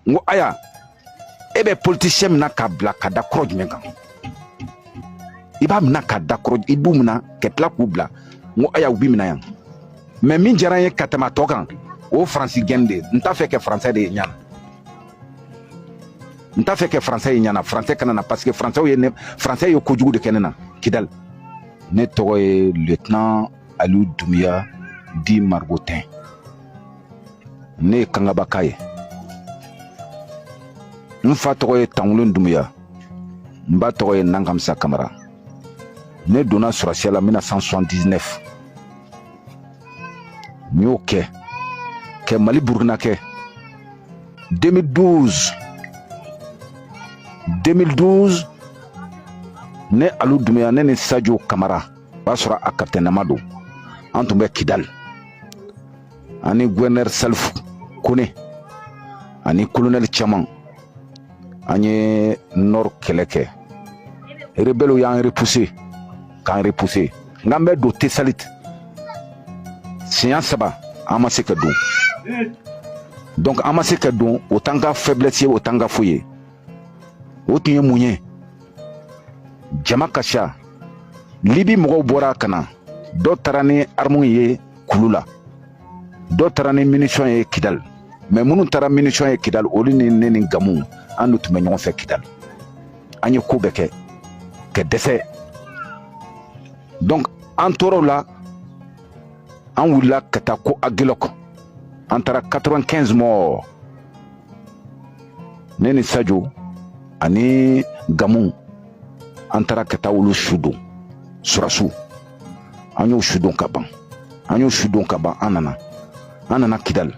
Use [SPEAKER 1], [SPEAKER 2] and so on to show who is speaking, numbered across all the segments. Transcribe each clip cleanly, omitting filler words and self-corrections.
[SPEAKER 1] N ko aya, e bɛ politicien minɛ ka bila ka da kɔrɔ jumɛn kan? I b'a minɛ ka da kɔrɔ, i b'u minɛ ka tila k'u bila. N ko aya, u b'i minɛ yan. Mais min diyara n ye ka tɛmɛ a tɔ kan, o Faransi gɛn de ye. N t'a fɛ kɛ Faransɛ de ye ɲana, n t'a fɛ kɛ Faransɛ ye ɲana, Faransɛ kana na, parce que Faransɛw ye ne, Faransɛ ye kojugu de kɛ ne na Kidali. Ne tɔgɔ ye lieutenant Aliou Doumbia dit Margotin. Ne ye Kangabaka ye. N fa tɔgɔ ye Tanwulen Doumbia, n ba tɔgɔ ye Nankamisa Kamara. Ne donna sɔrɔsiya la 1979. N y'o kɛ kɛ Mali Burukina kɛ 2012. 2012, ne Aliou Doumbia, ne ni Sadio Kamara, o y'a sɔrɔ a kapitɛnama don, an tun bɛ Kidali, ani gouverneur Salifu Kone ani colonel caman. An ye nord kɛlɛ kɛ, rebelles y'an repousser, k'an repousser. N k'an bɛ don Tesalit siɲɛ saba, an ma se ka don. Donc an ma se ka don, o t'an ka faiblesse ye, o t'an ka foyi ye. O tun ye mun ye? Jama ka ca. Libi mɔgɔw bɔra ka na, dɔ taara ni armes ye kulu la, dɔ taara ni munition ye Kidali. Mais minnu taara munition ye Kidali, olu ni ne ni Gamu, an de tun bɛ ɲɔgɔn fɛ Kidali. An ye ko bɛɛ kɛ ka dɛsɛ. Donc an tor'o la, an wulila ka taa ko Aguelhok, an taara 95 morts. Ne ni Sadio ani Gamu, an taara ka taa olu su don, surasiw. An y'o su don ka ban, an y'o su don ka ban, an nana Kidali.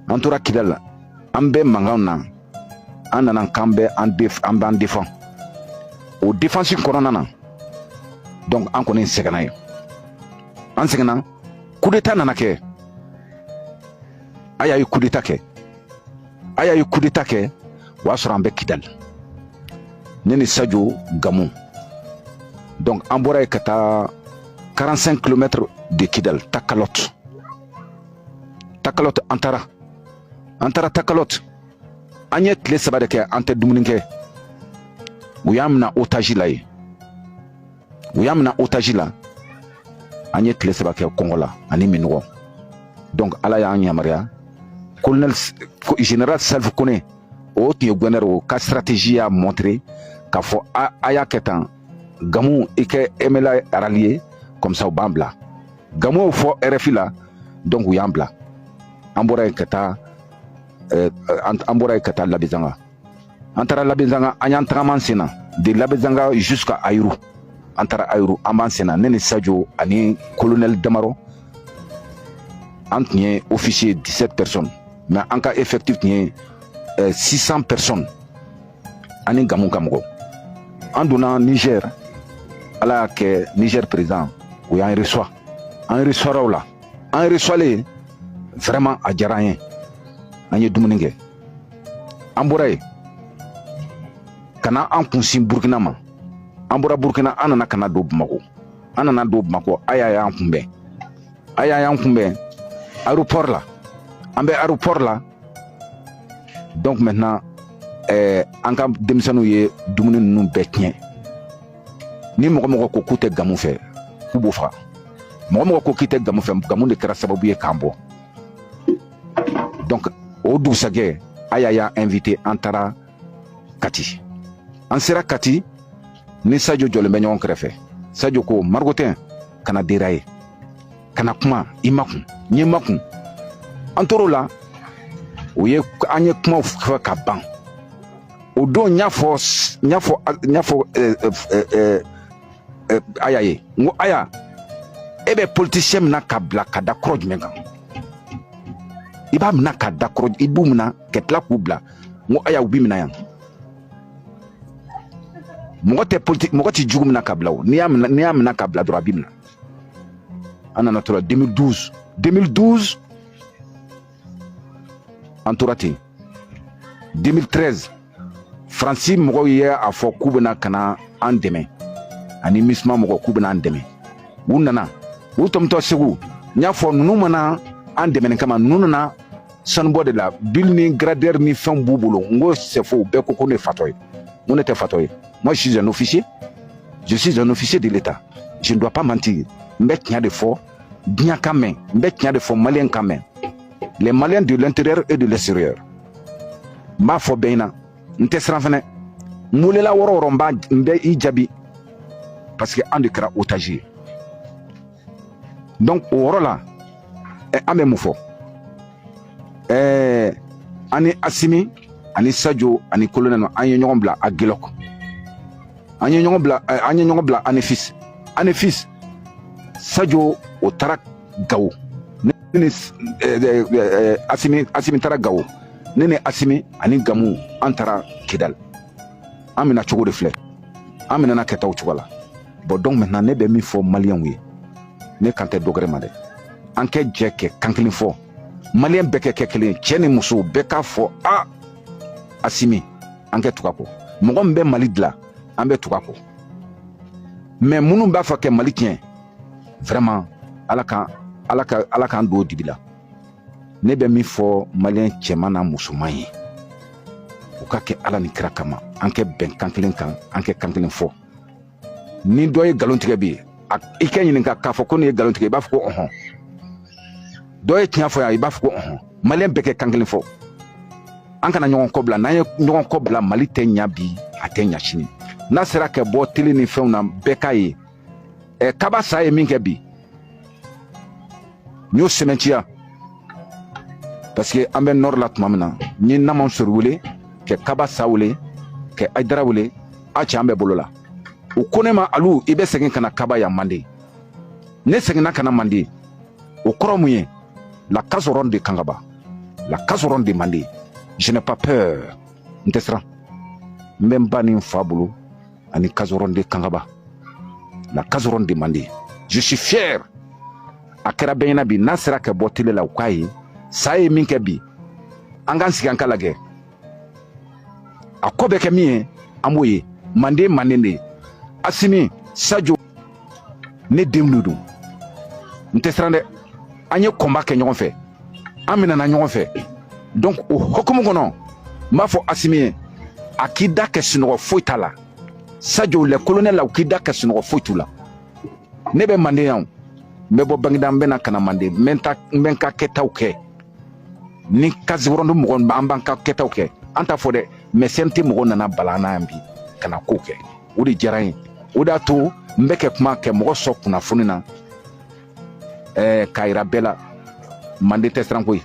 [SPEAKER 1] An tora Kidali, an bɛ mankan na. An nana k'an bɛ an an b'an défend. O défense kɔnɔna na, donc an kɔni sɛgɛnna ye, an sɛgɛnna. Coup d'état nana kɛ. A y'a ye, coup d'état kɛ, a y'a ye, coup d'état kɛ. O y'a sɔrɔ an bɛ Kidali, ne ni Sadio, Gamu. Donc an bɔra yen ka taa 45 km de Kidal, Takalot. Takalot, an taara Takalot. An ye tile 3 de kɛ, an tɛ dumuni kɛ. U y'an mina otage la yen, u y'an mina otage la. An ye tile 3 kɛ kɔngɔ la ani minɔgɔ. Donc Ala y'an yamaruya, colonel général Salif Kone, o tun ye gouverneur, o ka stratégie y'a montré k'a fɔ a y'a kɛ tan: Gamu, i kɛ MNLA rallier, comme ça u b'an bila. Gamu y'o fɔ RFI la, donc u y'an bila. An bɔra yen ka taa, an bɔra yen ka taa Labezanga. An taara Labezanga, an y'an tagama sen na de Labezanga jusqu'à Ayiru. An taara Ayiru, an b'an sen na, ne ni Sadio ani colonel Damaro. An tun ye officier 17 personnes, mais an ka effectif tun ye 600 personnes ani Gamu ka mɔgɔ. An donna Niger. Ala y'a kɛ, Niger président, o y'an reçoit. An reçoit o la, an reçoit vraiment, a diyara an ye, an ye dumuni kɛ. An bɔra yen ka na an kunsin Burukina ma. An bɔra Burukina, an nana ka na don Bamako. An nana don Bamako, a y'a y'an kunbɛn, a y'a y'an kunbɛn aéroport la. An bɛ aéroport la. Donc maintenant, an ka denmisɛnninw ye dumuni ninnu bɛɛ tiɲɛ. Ni mɔgɔ mɔgɔ ko k'u tɛ Gamu fɛ, k'u b'o faga. Mɔgɔ mɔgɔ ko k'i tɛ Gamu fɛ, Gamu de kɛra sababu ye k'an bɔ. Donc o dugusajɛ, a y'a y'an invité, an taara Kati. An sera Kati, ni Sadio jɔlen bɛ ɲɔgɔn kɛrɛfɛ. Sadio ko: "Margotin, kana dérailler, kana kuma, i makun." N ye makun. An tor'o la, o ye an ye kumaw fɔ ka ban. O don, n y'a fɔ aya ye, n ko: "Aya, e bɛ politicien minɛ ka bila ka da kɔrɔ jumɛn kan? I b'a minɛ ka da kɔrɔ, i b'u minɛ ka tila k'u bila." N ko: "Aya, u b'i minɛ yan. Mɔgɔ tɛ politique, mɔgɔ tɛ jugu minɛ ka bila o. N'i y'a minɛ ka bila dɔrɔn, a b'i minɛ." An nana tora 2012. 2012, an tora ten. 2013, Faransi mɔgɔw ye a fɔ k'u bɛna ka na an dɛmɛ, ani MINUSMA mɔgɔw, k'u bɛna an dɛmɛ. U nana, u tɔmɔtɔ Segu. N y'a fɔ, ninnu mana an dɛmɛ kama, ninnu nana. Sanubɔ de la, bili ni gradeur ni fɛnw b'u bolo. N ko c'est faux. Bɛɛ ko ko ne ye fatɔ ye. N ko ne tɛ fatɔ ye. Moi, je suis un officier, je suis un officier de l'État, je ne dois pas mentir. N bɛ tiɲɛ de fɔ diɲɛ ka mɛn, n bɛ tiɲɛ de fɔ Maliyɛn ka mɛn, les Maliens de l'intérieur et de l'extérieur. N b'a fɔ bɛɛ ɲɛna, n tɛ siran fɛnɛ. N welela yɔrɔ o yɔrɔ, n b'a n bɛ i jaabi, parce que an de kɛra otage ye. Donc o yɔrɔ la, an bɛ mun fɔ? An ni Asimi ani Sadio ani colonel, an ye ɲɔgɔn bila Aguelhok, an ye ɲɔgɔn bila, an ye ɲɔgɔn bila Anefis. Anefis, Sadio o taara Gawo, ne ni Asimi, Asimi taara Gawo, ne ni Asimi ani Gamu, an taara Kidal. An bɛna cogo de filɛ, an bɛna kɛtaw cogo la. Bon, donc maintenant, ne bɛ min fɔ Maliyɛnw ye, ne kan tɛ dɔ wɛrɛ ma dɛ, an kɛ jɛ kɛ kan kelen fɔ, Maliyɛn bɛɛ kɛ kɛ kelen ye, cɛ ni muso bɛɛ k'a fɔ a Asimi, an kɛ tugu a kɔ. Mɔgɔ min bɛ Mali dilan, an bɛ tugu a kɔ. Mais minnu b'a fɛ kɛ Mali tiɲɛ, vraiment, Ala ka Ala ka Ala k'an don o dibi la. Ne bɛ min fɔ Maliyɛn cɛman n'a musoman ye, u ka kɛ Ala ni kira kama, an kɛ bɛn kan kelen kan, an kɛ kan kelen fɔ. Ni dɔ ye nkalon tigɛ bi, i kɛ ɲininka k'a fɔ ko nin ye nkalon tigɛ, i b'a fɔ ko ɔhɔn. Dɔ ye tiɲɛ fɔ yan, i b'a fɔ ko ɔhɔn. Maliyɛn bɛɛ kɛ kan kelen fɔ, an kana ɲɔgɔn kɔ bila. N'an ye ɲɔgɔn kɔ bila, Mali tɛ ɲa bi, a tɛ ɲa sini. N'a sera ka bɔ télé ni fɛnw na, bɛɛ k'a ye. Kaba sa ye min kɛ bi, n y'o sɛmɛntiya, parce que an bɛ nord la tuma min na, n ye Naman Sori wele, kɛ Kaba sa wele, kɛ Ayidara wele, a cɛ an bɛ bolo la. U ko ne ma: "Alu, i bɛ segin ka na Kaba yan Manden." Ne seginna ka na Manden. O kɔrɔ mun ye? La case ronde de Kangaba, la case ronde de Manden. Je n'ai pas peur, n tɛ siran. N bɛ n ba ni n fa bolo ani case ronde de Kangaba, la case ronde de Manden. Je suis fier. A kɛra bɛɛ ɲɛna bi. N'a sera ka bɔ télé la, u k'a ye sa ye min kɛ bi. An k'an sigi, an ka lajɛ a ko bɛ kɛ min ye, an b'o ye. Manden, Manden de ye. Asimi, Sadio, ne denw de don, n tɛ siran dɛ. An ye combat kɛ ɲɔgɔn fɛ, an minɛna ɲɔgɔn fɛ. Donc o hokumu kɔnɔ, n b'a fɔ Asimi ye, a k'i da kɛ sunɔgɔ, foyi t'a la. Sadio, le colonel la, u k'i da kɛ sunɔgɔ, foyi t'u la. Ne bɛ Manden yan, n bɛ bɔ Bangeda, n bɛ na ka na Manden, n bɛ n ta, n bɛ n ka kɛtaw kɛ ni case ronde mɔgɔ, an b'an ka kɛtaw kɛ. An t'a fɔ dɛ, mais CNT mɔgɔw nana bala an na yan bi ka na ko kɛ, o de diyara n ye. O de y'a to n bɛ kɛ kuma kɛ mɔgɔ sɔn kunnafoni na, k'a yira bɛɛ la, Manden tɛ siran koyi.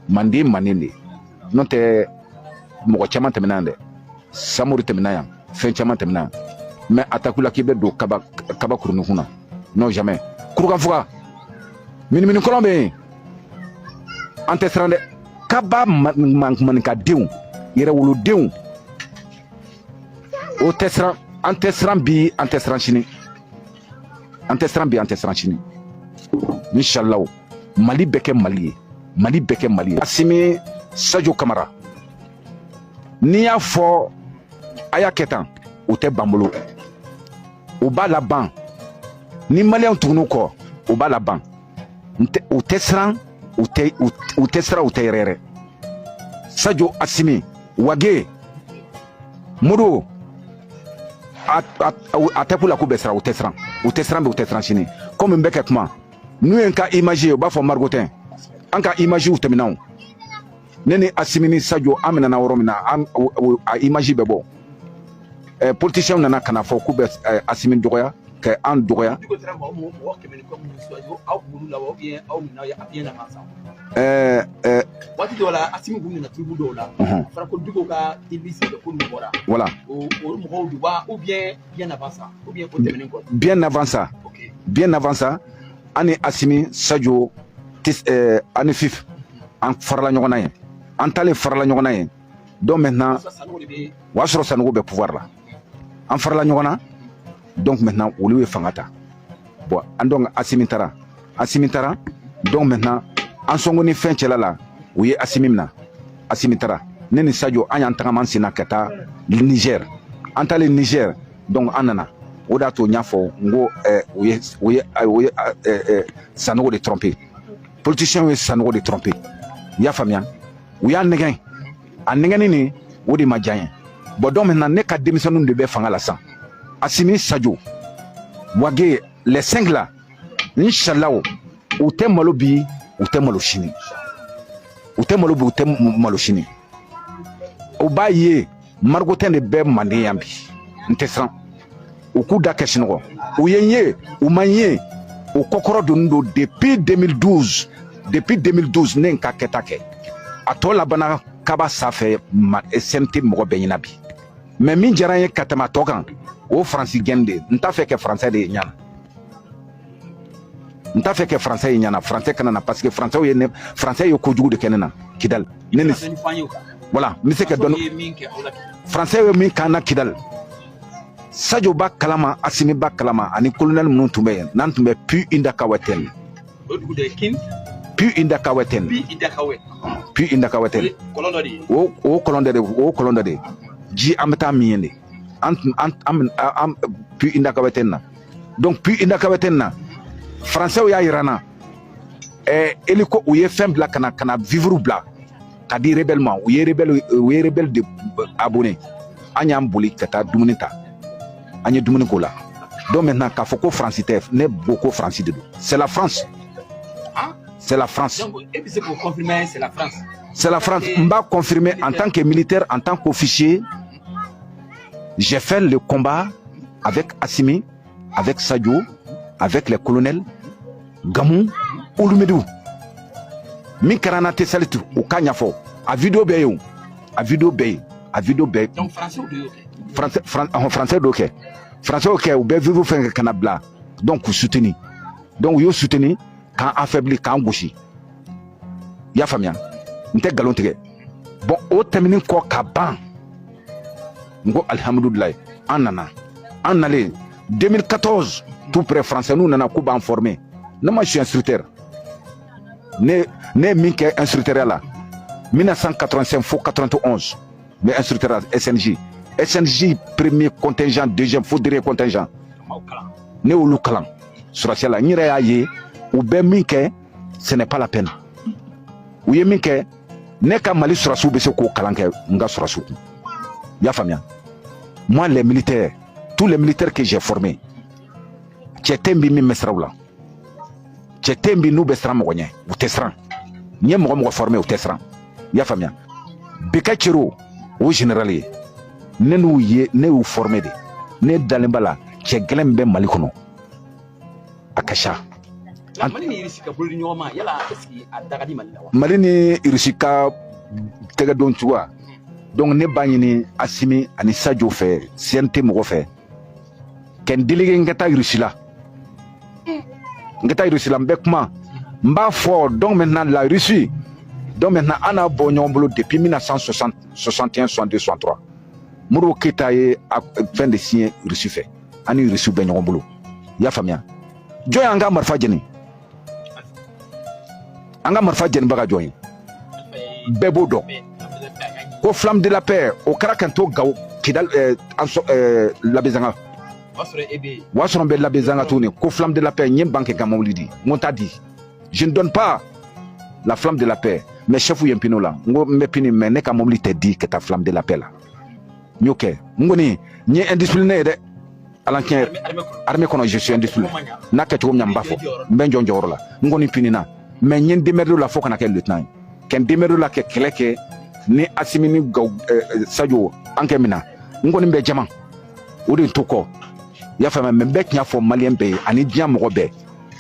[SPEAKER 1] Manden, Manden de n'o tɛ. Mɔgɔ caman tɛmɛna yan dɛ, Samori tɛmɛna yan, fɛn caman tɛmɛna yan, mais a ta la k'i bɛ don kaba kaba kurunin na, non, jamais. Kurukanfuga minimini kɔlɔn bɛ yen, an tɛ siran dɛ. Kaba maninkadenw, yɛrɛwolodenw, o tɛ siran. An tɛ siran bi, an tɛ siran sini. An tɛ siran bi, an tɛ siran sini. Inshallah, Mali bɛ kɛ Mali ye, Mali bɛ kɛ Mali ye. Asimi, Sadio Kamara, n'i y'a fɔ a y'a kɛ tan, o tɛ ban bolo, o b'a laban. Ni Maliyɛnw tugunn'u kɔ, o b'a laban. U tɛ siran, u tɛ siran, u tɛ yɛrɛ yɛrɛ. Sadio, Asimi, Wage, Modibo, a tɛ k'u la k'u bɛ siran. U tɛ siran, u tɛ siran bi, u tɛ siran sini. Komi n bɛ kɛ kuma, n'u ye n ka image ye, u b'a fɔ margotin. An ka image tɛmɛna o. Ne ni Asimi ni Sadio, an minɛna yɔrɔ min na, an a image bɛ bɔ. Politiciens nana ka na fɔ k'u bɛ Asimi dɔgɔya, ka an dɔgɔya.
[SPEAKER 2] Diko taara mɔgɔ 100 ni kɔ minnu suwazi, aw kun b'olu la wa, ou bien aw minɛ bien avant ça? Waati dɔw la, Asimi kun minɛ tribu dɔw la. A fɔra ko Diko ka débit senfɛ ko nin bɔra.
[SPEAKER 1] Voilà.
[SPEAKER 2] O mɔgɔw don wa, ou bien bien avant ça, ou bien o tɛmɛnen kɔ?
[SPEAKER 1] Bien avant ça. Bien avant ça, an ni Asimi, Sadio, ani Fif, an farala ɲɔgɔn na yen. An taalen farala ɲɔgɔn na yen. Donc maintenant,
[SPEAKER 2] Sanogo de bɛ.
[SPEAKER 1] O y'a sɔrɔ Sanogo bɛ pouvoir la. An farala ɲɔgɔn na. Donc maintenant, olu ye fanga ta. Bon, an donc Asimi taara, Asimi taara. Donc maintenant, an sɔngo ni fɛn cɛla la, u ye Asimi minɛ. Asimi taara, ne ni Sadio, an y'an tagama an sen na ka taa Niger. An taalen Niger, donc an nana. O de y'a to n y'a fɔ n ko u ye Sanogo de tromper. Politiciens ye Sanogo de tromper, i y'a faamuya? U y'a nɛgɛn, a nɛgɛnni nin, o de ma diya n ye. Bon, donc maintenant, ne ka denmisɛnninw de bɛ fanga la sisan, Asimi, Sadio, Wage, les cinq là. Inshallah, u tɛ malo bi, u tɛ malo sini, u tɛ malo bi, u tɛ malo sini. U b'a ye, margotin de bɛ Manden yan bi. N tɛ siran, u k'u da kɛ sunɔgɔ. U ye n ye, u ma n ye, o kɔkɔrɔ donnen don depuis 2012. Depuis 2012, ne ye n ka kɛta kɛ. A tɔ labanna kaba sanfɛ ma CNT mɔgɔ bɛɛ ɲɛna bi. Mais min diyara n ye ka tɛmɛ a tɔ kan, o Faransi gɛn de. N t'a fɛ kɛ Faransɛ de ye ɲana, n t'a fɛ kɛ Faransɛ ye ɲana, Faransɛ kana na, parce que Faransɛw ye ne, Faransɛ ye kojugu de kɛ ne na Kidali. Ne ni voilà, n bɛ se ka dɔɔni. Faransɛ ye min k'an na Kidali, Sadio b'a kalama, Asimi b'a kalama, ani colonel minnu tun bɛ yen, n'an tun bɛ Puits Indakawɛtɛn. Puits Indakawɛtɛn, Puits Indakawɛtɛn, o kɔlɔn dɔ de, o kɔlɔn dɔ de ji, an bɛ taa min yen de. An tun an Puits Indakawɛtɛn na. Donc Puits Indakawɛtɛn na, Faransɛw y'a yira n na, hélico, u ye fɛn bila ka na vivre bila ka di rebelle ma. U ye rebelle de abonné. An y'an boli ka taa dumuni ta, an ye dumuni k'o la. Donc maintenant, k'a fɔ ko Faransi tɛ, ne ko ko Faransi de don. C'est la France, c'est la France.
[SPEAKER 2] Donc e bɛ se k'o confirmer, c'est la France?
[SPEAKER 1] C'est la France. N b'a confirmer en tant que militaire, en tant qu'officier. J'ai fait le combat avec Assimi, avec Sadio, avec les colonels Gamou, Ouloumedou. Min kɛra n na Tessalitu, o k'a ɲɛfɔ. A vidéo bɛɛ ye o, a vidéo bɛɛ ye, a vidéo bɛɛ.
[SPEAKER 2] Donc Français de y'o kɛ?
[SPEAKER 1] Français, Français d'o kɛ, Français y'o kɛ. U bɛ vivre fɛn kɛ ka na bila, donc k'u soutenir. Donc u y'o soutenir k'an affaiblir, k'an gosi. I y'a faamuya? N tɛ nkalon tigɛ. Bon, o tɛmɛnen kɔ ka ban, n ko alihamudulilayi, an nana. An nalen 2014, tout près, Français n'u nana k'u b'an former. Ne ma, je suis instructeur. Ne ye min kɛ instructeur la, 1985 fo 91, n bɛ instructeur la SNJ. SNJ, premier contingent, deuxième fo dernier contingent, ne y'olu kalan sɔrɔsiya la. N yɛrɛ y'a ye, u bɛ min kɛ, ce n'est pas la peine. U ye min kɛ, ne ka Mali sɔrɔsiw bɛ se k'o kalan kɛ n ka sɔrɔsiw kun. I y'a faamuya? Moi, les militaires, tous les militaires que j'ai formés, cɛ tɛ bi min bɛ siran u la, cɛ tɛ bi n'u bɛ siran mɔgɔ ɲɛ, u tɛ siran. N ye mɔgɔ mɔgɔ formé, u tɛ siran. I y'a faamuya? Beka Cero, o général ye, ne n'u ye, ne y'u formé de. Ne dalen b'a la, cɛ gɛlɛn min bɛ Mali kɔnɔ, a ka ca.
[SPEAKER 2] Mali ni Irisi ka bolo di ɲɔgɔn ma, yala est ce que a da ka di Mali la wa?
[SPEAKER 1] Mali ni Irisi ka tɛgɛ don cogoya, donc ne b'a ɲini Asimi ani Sadio fɛ, CNT mɔgɔ fɛ, kɛ n délégué, n ka taa Irisi la, n ka taa Irisi la, n bɛ kuma, n b'a fɔ. Donc maintenant, la Russie, donc maintenant, an n'a bɔ ɲɔgɔn bolo depuis 1960, 61, 62, 63. Modibo Keyita ye fɛn de signé Russie fɛ. An ni Russie bɛ ɲɔgɔn bolo. I y'a faamuya? Jɔn y'an ka marifa jeni? An ka marifa jenibaga jɔn ye? Bɛɛ b'o dɔn ko flamme de la paix. O kɛra kan to Gawo, Kidal, Labezanga.
[SPEAKER 2] O
[SPEAKER 1] y'a sɔrɔ n bɛ Labezanga tuguni. Ko flamme de la paix, n ye ban kɛ ka mobili di, n ko n t'a di, je ne donne pas la flamme de la paix. Mais chef ye n pini o la. N ko n bɛ pini, mais ne ka mobili tɛ di ka taa flamme de la paix la. N y'o kɛ. N kɔni, n ye indiscipliné ye dɛ, ala tiɲɛ, armée kɔnɔ, je suis indiscipliné. N'a kɛcogo min na, n b'a fɔ, n bɛ n jɔ n jɔyɔrɔ la. N kɔni pinina, mais n ye n démerdé la fo kana kɛ lieutenant ye, kɛ n démerdé la kɛ kɛlɛ kɛ ni Asimi ni Gaw, Sadio, an kɛ min na, n kɔni bɛ jama o de to kɔ. I y'a faamuya? Mais n bɛ tiɲɛ fɔ Malien bɛɛ ye ani diɲɛ mɔgɔ bɛɛ,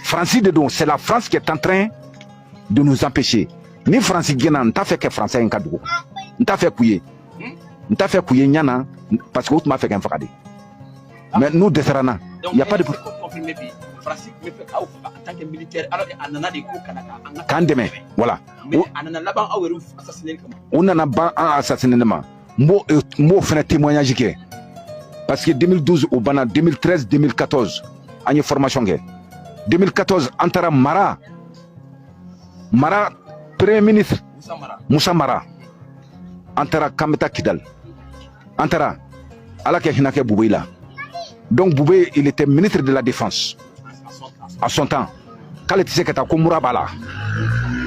[SPEAKER 1] Faransi de don. C'est la France qui est en train de nous empêcher. Ni Faransi gɛnna, n t'a fɛ kɛ Faransi in ka dugu, n t'a fɛ k'u ye, n t'a fɛ k'u ye ɲana, parce que u tun b'a fɛ ka n faga de. Mais n'u dɛsɛra n na, y a pas de
[SPEAKER 2] Faransi tun bɛ fɛ k'aw faga en tant que militaire, alors que a nana de ko kana ka an ka
[SPEAKER 1] k'an dɛmɛ, voilà.
[SPEAKER 2] Mais a nana laban aw yɛrɛ assassiné kama.
[SPEAKER 1] U nana ban an assassiné ma. N b'o fɛnɛ témoignage kɛ, parce que 2012, o banna. 2013, 2014, an ye formation kɛ. 2014, an taara Mara, Mara premier ministre.
[SPEAKER 2] Musa Mara.
[SPEAKER 1] Musa Mara. An taara k'an bɛ taa Kidal. An taara, Ala kɛ hinɛ kɛ Bubey la. Donc Boubèye, il était ministre de la Défense à son temps. K'ale tɛ se ka taa, ko mura b'a la.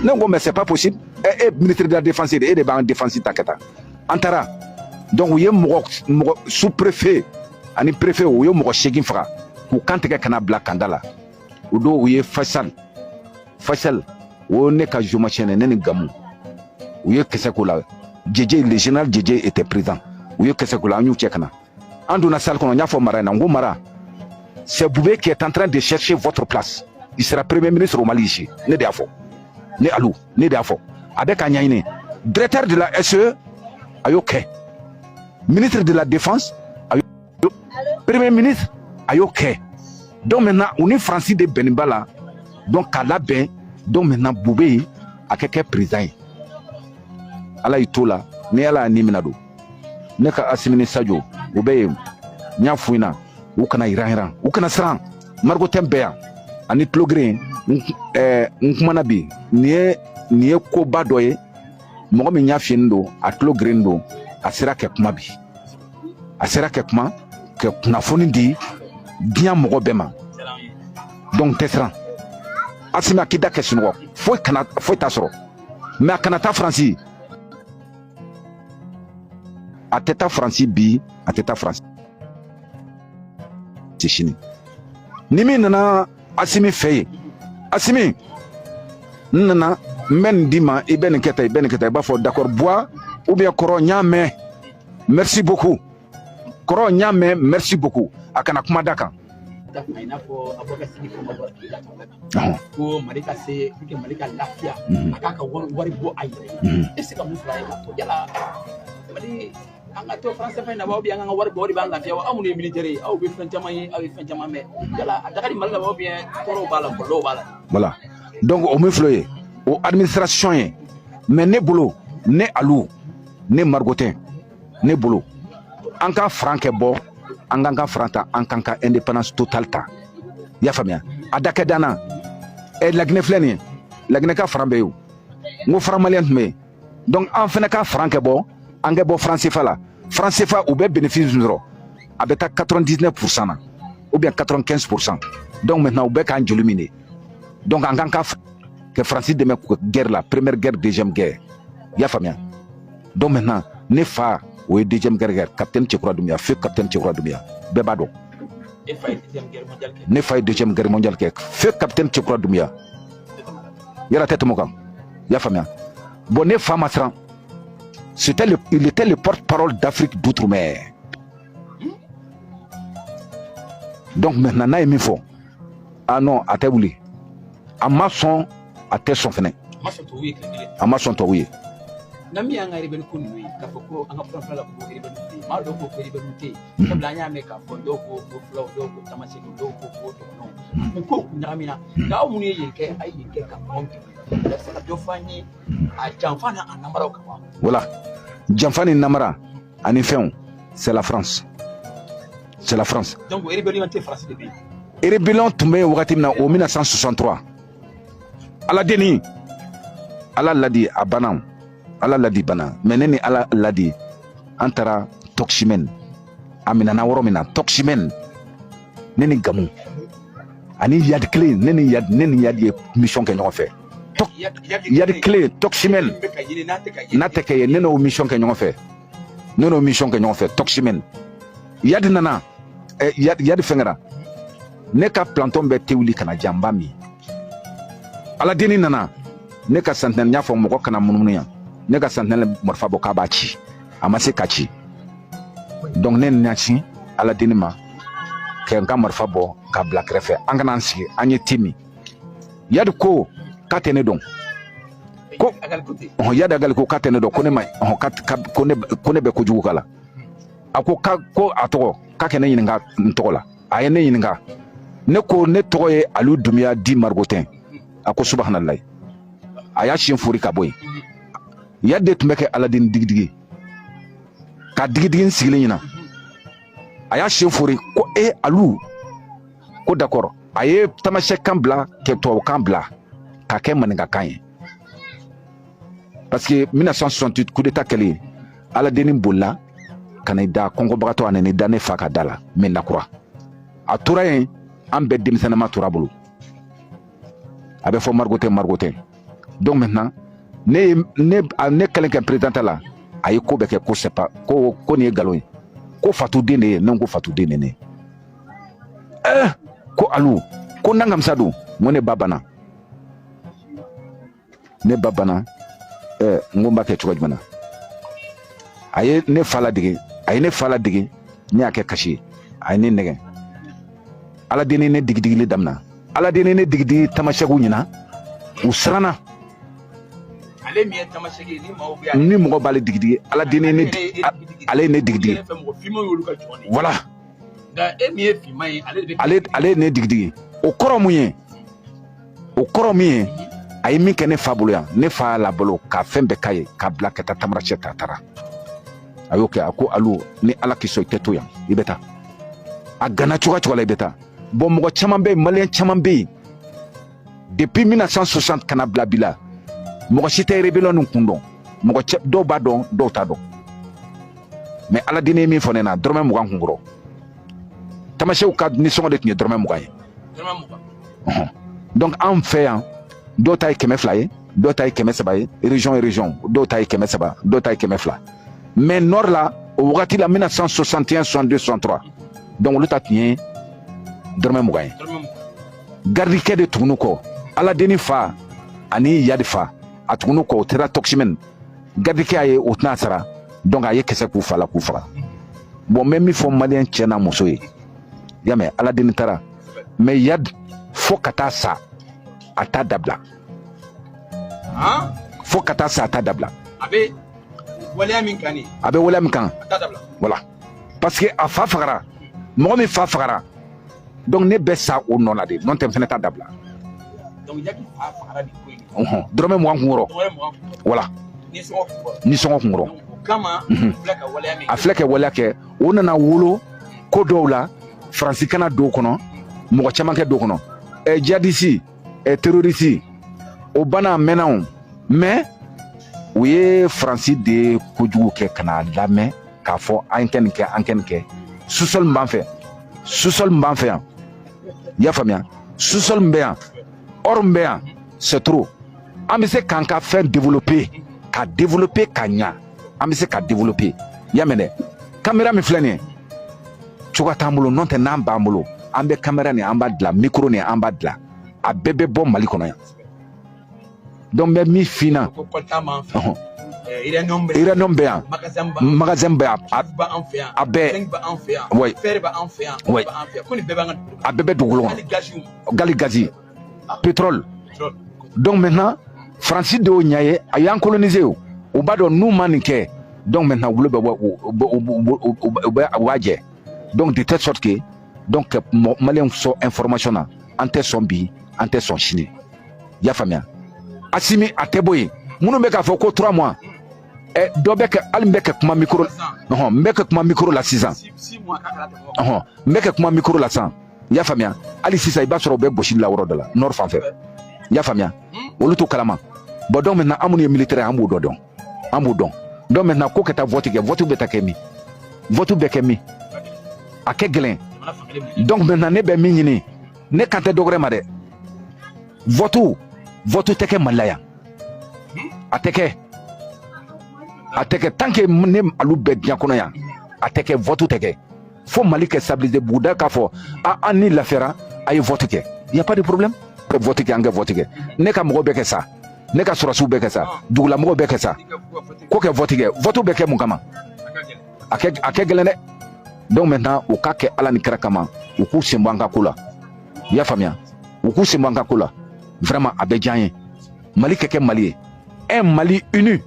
[SPEAKER 1] Ne ko mais c'est pas possible. E ministre de la défense de, e de b'an défense ta ka taa. An taara, donc u ye mɔgɔ sous préfet ani préfet, u ye mɔgɔ 8 faga k'u kan tigɛ ka na bila kanda la. O don, u ye Faisal, Faisal o, ne ka géomachien, ne ni Gamu, u ye kisɛ k'o la. Jeje, le général Jeje était présent. U ye kisɛ k'o la, an y'u cɛ ka na. An donna salle kɔnɔ, n y'a fɔ Mara ɲɛna, n ko Mara, c'est Boubé qui est en train de chercher votre place. Il sera premier ministre au Mali ici. Ne de y'a fɔ, ne Alu, ne de y'a fɔ. A bɛ k'a ɲɛɲini. Directeur de la SE, a y'o kɛ. Ministre de la défense, a y'o. Premier ministre, a y'o kɛ. Donc maintenant, u ni Faransi de bɛnnin ba la, donc k'a labɛn. Donc maintenant, Boubé a kɛ président ye. Ala y'i to la, ni Ala y'a ni minɛ don. Ne ka Asimi ni Sadio, u bɛ yen. N y'a f'u ɲɛna, u kana yiran yiran, u kana siran. Margotin bɛ yan ani tulogirin. N kumana bi, nin ye koba dɔ ye. Mɔgɔ min y'a fiyɛni don, a tulo girin don, a sera kɛ kuma bi, a sera kɛ kuma kɛ kunnafoni di diɲɛ mɔgɔ bɛɛ ma. Donc tɛ siran. Asimi, a k'i da kɛ sunɔgɔ, foyi kana, foyi t'a sɔrɔ. Mais a kana taa Faransi, a tɛ taa Faransi bi, a tɛ taa Faransi sini. Ni min nana Asimi fɛ yen, Asimi, n nana, n bɛ nin d'i ma, i bɛ nin kɛ tan, i bɛ nin kɛ tan, i b'a fɔ d'accord bois, ou bien kɔrɔ, n y'a mɛn, merci beaucoup, kɔrɔ, n y'a mɛn, merci beaucoup. A kana kuma da kan.
[SPEAKER 2] I n'a fɔ Abubakar Sidiki ma bɔra k'i da ko Mali ka se pour que Mali ka lafiya, a k'a ka wari bɔ a yɛrɛ ye. E se ka mun sɔrɔ a ye k'a fɔ yala Mali, an ka to franc CFA in na wa, ou bien an ka wari bɔ, o de b'an lafiya wa? Aw minnu ye militaire ye, aw bɛ fɛn caman ye, aw ye fɛn caman mɛn. Yala a da ka di Mali la wa, ou bien tɔɔrɔw b'a la, kɔlɔlɔw b'a la?
[SPEAKER 1] Voilà, donc o min filɛ ye, o administration ye. Mais ne bolo, ne Alu, ne Margotin, ne bolo, an ka franc kɛ bɔ, an k'an ka franc ta, an k'an ka indépendance totale ta. I y'a faamuya? A da kɛ dan na. Ɛ, Laginɛ filɛ nin ye, Laginɛ ka franc bɛ yen o. N ko franc malien tun bɛ yen. Donc an fɛnɛ ka franc kɛ bɔ, an kɛ bɔ franc CFA la. Franc CFA, u bɛ bénéfice min sɔrɔ, a bɛ taa 99% na ou bien 95%. Donc maintenant, u bɛ k'an joli min de. Donc an k'an ka kɛ Faransi dɛmɛ guerre la, première guerre, deuxième guerre. I y'a faamuya? Donc maintenant, ne fa, o ye deuxième guerre kɛ, capitaine Cɛkura Dunbiya, feu capitaine Cɛkura Dunbiya, bɛɛ b'a dɔn. Ne fa ye deuxième guerre mondiale kɛ, feu capitaine Cɛkura Dunbiya. Yala tɛ tɛmɛ o kan? I y'a faamuya? Bon, ne fa ma siran. Il était le porte-parole d'Afrique d'outre-mer. Donc maintenant, n'a ye min fɔ, ah non, a tɛ wuli, a ma sɔn, a tɛ sɔn fɛnɛ, a ma sɔn tubabu ye.
[SPEAKER 2] Na min y'an ka rebelle ko ninnu ye, k'a fɔ ko an ka fura la, ko rebelle tɛ yen, maa dɔw ko ko rebelle tɛ yen, sabula an y'a mɛn k'a fɔ dɔw ko ko fulaw, dɔw ko tamasɛkiw, dɔw ko ko dɔgɔnɔw, u ko ɲagamina. Nka aw minnu ye yen kɛ, a ye yen kɛ ka mɔgɔw dɛmɛ, a bɛ se ka dɔ fɔ an ye a janfa n'a a namaraw kan wa?
[SPEAKER 1] Voilà, janfa ni namara ani fɛnw, c'est la France, c'est la France.
[SPEAKER 2] Donc rébellion tɛ, France de bɛ yen?
[SPEAKER 1] Rébellion tun bɛ yen wagati min na, o 1963, Ala deni, Ala ladi, a banna, Ala ladi banna. Mais ne ni Ala ladi, an taara Tɔksimɛn, a minɛna yɔrɔ min na, Tɔksimɛn, ne ni Gamu ani Yadi kelen, ne ni Yadi, ne ni Yadi ye mission kɛ ɲɔgɔn fɛ. Yadi kelen, Tɔksimɛn, n'a tɛ kɛ ye, ne n'o mission kɛ ɲɔgɔn fɛ, ne n'o mission kɛ ɲɔgɔn fɛ Tɔksimɛn. Yadi nana, Yadi fɛngɛra, ne ka planton bɛɛ tɛ wuli ka na janba min. Ala denni nana, ne ka sentinelle, n y'a fɔ mɔgɔ kana munumunu yan, ne ka sentinelle marifa bɔ k'a b'a ci, a ma se ka ci. Donc ne ɲɛsin Ala denni ma kɛ n ka marifa bɔ k'a bila kɛrɛfɛ, an kana an sigi, an ye te min. Yadi ko k'a tɛ ne dɔn, ko ɔhɔn, Yadi Agali ko k'a tɛ ne dɔn, ko ne ma ɔhɔn, ko ne bɛ kojugu k'a la. A ko ko a tɔgɔ, k'a kɛ ne ɲininka n tɔgɔ la. A ye ne ɲininka, ne ko ne tɔgɔ ye Aliou Dunbiya di Margotin. A ko subahanalayi, a y'a siɲɛ fori ka bɔ yen. Yadi de tun bɛ kɛ Aladeni digidigi ka digidigi n sigilen ɲɛna. A y'a siɲɛ fori ko e Alu, ko d'accord. A ye tamasɛkan bila kɛ tubabukan bila k'a kɛ maninkakan ye, parce que 1968 coup d'état kɛlen, Aladeni bolila ka na i da kɔngɔbagatɔ, a nana i da ne fa ka da la Mɛnakura. A tora yen, an bɛɛ denmisɛnninma tora bolo, a bɛ fɔ Margotin, Margotin. Donc maintenant, Ne ye ne ne kɛlen kɛ président la, a ye ko bɛɛ kɛ, ko c'est pas, ko nin ye nkalon ye, ko Fatu den de ye. Ne ko Fatu den de ne ye. Ko Alu, ko nangamisa don. N ko ne ba banna, ne ba banna. N ko n b'a kɛ cogo jumɛn na? A ye ne fa ladege, a ye ne fa ladege, ne y'a kɛ kasi ye. A ye ne nɛgɛ, Ala den ne digidigili daminɛ, Ala den ne digidigi. Tamasɛkiw ɲɛna, u siranna.
[SPEAKER 2] Ale min ye tamasɛki ye, ni maaw bɛ
[SPEAKER 1] Ni mɔgɔ b'ale digidigi, Ala den ne, ale ye ne digidigi.
[SPEAKER 2] Mɔgɔ finman y'olu ka jɔn de ye.
[SPEAKER 1] Voilà.
[SPEAKER 2] Nka e min ye finman ye, ale de bɛ
[SPEAKER 1] Ale ye ne digidigi. O kɔrɔ mun ye? O kɔrɔ min ye, a ye min kɛ ne fa bolo yan, ne fa y'a labalo ka fɛn bɛɛ k'a ye, k'a bila ka taa Tamarasɛ. Ta taara, a y'o kɛ. A ko Alu, ni Ala k'i sɔn, i tɛ to yan, i bɛ taa. A gana cogoya cogo la, i bɛ taa. Bon, mɔgɔ caman bɛ yen, Maliyɛn caman bɛ yen, depuis 1960 kana bila bi la, mɔgɔ si tɛ rébellion nin kun dɔn. Mɔgɔ cɛ dɔw b'a dɔn, dɔw t'a dɔn. Mais Ala den ye min fɔ ne na, dɔrɔmɛ 20 kun kɔrɔ, tamasɛw ka nisɔngɔ de tun ye dɔrɔmɛ 20 ye.
[SPEAKER 2] Dɔrɔmɛ 20.
[SPEAKER 1] Ɔhɔn. Donc an fɛ yan, dɔw ta ye 200 ye, dɔw ta ye 300 ye, région ye région, dɔw ta ye 300, dɔw ta ye 200. Mais nord la, o wagati la, 1961, 62, 63, donc olu ta tun ye dɔrɔmɛ 20 ye.
[SPEAKER 2] Dɔrɔmɛ 20.
[SPEAKER 1] Gardikɛ de tugunu kɔ, Ala denni fa ani Yadi fa, a tugunu kɔ, o taara taximan. Gardikɛ y'a ye o tɛna sara, donc a ye kisɛ k'u fa la k'u faga. Bon, n bɛ min fɔ Maliyɛn cɛ n'a muso ye, y'a mɛn, Ala denni taara, mais Yad, fo ka taa sa, a t'a dabila.
[SPEAKER 2] Han.
[SPEAKER 1] Fo ka taa sa, a t'a dabila.
[SPEAKER 2] A bɛ waleya min kan nin?
[SPEAKER 1] A bɛ waleya min kan.
[SPEAKER 2] A t'a dabila.
[SPEAKER 1] Voilà, parce que a fa fagara, mɔgɔ min fa fagara, donc ne bɛ sa o nɔ la de, n'o tɛ n fɛnɛ t'a dabila.
[SPEAKER 2] Donc Yaki fa fagara nin ko in.
[SPEAKER 1] Ɔhɔn, dɔrɔmɛ 20 kun kɔrɔ.
[SPEAKER 2] Dɔrɔmɛ 20 kun kɔrɔ.
[SPEAKER 1] Voilà.
[SPEAKER 2] Nisɔngɔ kun kɔrɔ.
[SPEAKER 1] Nisɔngɔ kun kɔrɔ.
[SPEAKER 2] Donc o kama filɛ ka waleya min
[SPEAKER 1] A filɛ kɛ waleya kɛ, o nana wolo ko dɔw la, Faransi kana don o kɔnɔ, mɔgɔ caman kɛ don o kɔnɔ, djihadiste, terroriste, o banna, a mɛnna o. Mais u ye Faransi de ye kojugu kɛ ka n'a lamɛn k'a fɔ an kɛ nin kɛ, an kɛ nin kɛ. Sous-sol min b'an fɛ, sous-sol min b'an fɛ yan, i y'a faamuya, sous-sol min bɛ yan, or min bɛ yan, c'est trop. An bɛ se k'an ka fɛn développer, ka développer ka ɲa, an bɛ se ka développer, i y'a mɛn dɛ. Caméra min filɛ nin ye, cogoya t'an bolo, n'o tɛ n'an b'an bolo, an bɛ caméra nin, an b'a dilan, micro nin, an b'a dilan, a bɛɛ bɛ bɔ Mali kɔnɔ yan. Donc n bɛ min f'i ɲɛna.
[SPEAKER 2] Ko coltan b'an fɛ.
[SPEAKER 1] Ɔhɔn.
[SPEAKER 2] Uranium bɛ.
[SPEAKER 1] Uranium bɛ yan.
[SPEAKER 2] Magasin b'an.
[SPEAKER 1] Magasin bɛ yan.
[SPEAKER 2] B'an fɛ yan.
[SPEAKER 1] A bɛɛ.
[SPEAKER 2] Zinc b'an fɛ yan.
[SPEAKER 1] Oui.
[SPEAKER 2] Fer b'an fɛ yan.
[SPEAKER 1] Oui.
[SPEAKER 2] B'an fɛ yan, ko nin bɛɛ b'an ka dugukolo.
[SPEAKER 1] A bɛɛ bɛ dugukolo
[SPEAKER 2] Hali
[SPEAKER 1] kɔnɔ.
[SPEAKER 2] gaziw.
[SPEAKER 1] Gali, gazi, pétrole.
[SPEAKER 2] Pétrole.
[SPEAKER 1] Donc maintenant, Faransi de y'o ɲɛ ye, a y'an coloniser. O u b'a dɔn n'u ma nin kɛ, donc maintenant u bolo bɛ bɔ, u b'a jɛ. Donc de telle sorte que, donc Maliyɛnw sɔn information na, an tɛ sɔn bi, an tɛ sɔn sini, i y'a faamuya. Asimi a tɛ bɔ yen. Minnu bɛ k'a fɔ ko 3 mois, dɔ bɛ kɛ, hali n bɛ kɛ kuma micro, ɔhɔn, n bɛ kɛ kuma micro la sisan.
[SPEAKER 2] 6 mois k'a kana tɛmɛ o kan.
[SPEAKER 1] Ɔhɔn, n bɛ kɛ kuma micro la sisan, i y'a faamuya. Hali sisan, i b'a sɔrɔ u bɛ gosili la yɔrɔ dɔ la, nord fan fɛ, i y'a faamuya, olu t'o kalama. Bon, donc maintenant, an minnu ye militaire ye, an b'o dɔ dɔn, an b'o dɔn. Donc maintenant, ko ka taa vote kɛ, vote bɛ taa kɛ min? Vote bɛ kɛ min? A kɛ gɛlɛn.
[SPEAKER 2] Jamana fankelen minɛ.
[SPEAKER 1] Donc maintenant, ne bɛ min ɲini, ne kan tɛ dɔwɛrɛ ma dɛ, vote tɛ kɛ Mali la yan, a tɛ kɛ, a tɛ kɛ. Tant que ne alu bɛ diɲɛ kɔnɔ yan, a tɛ kɛ, vote tɛ kɛ fo Mali kɛ stabiliser. Buguda k'a fɔ a an ni lafiyara, a ye vote kɛ, y a pas de problème, ka vote kɛ, an kɛ vote kɛ. Ne ka mɔgɔw bɛ kɛ sa, ne ka sɔrɔsiw bɛ kɛ sa, dugulamɔgɔw bɛ kɛ sa.
[SPEAKER 2] I ka ko ka fɔ ten.
[SPEAKER 1] Ko kɛ vote kɛ, vote bɛ kɛ mun kama?
[SPEAKER 2] A ka gɛlɛn.
[SPEAKER 1] A kɛ gɛlɛn dɛ. Donc maintenant, u k'a kɛ Ala ni kira kama, u k'u sen bɔ an ka ko la, i y'a faamuya, u k'u sen bɔ an ka ko la. Vraiment, a bɛ diya an ye, Mali kɛ Mali ye, un Mali uni.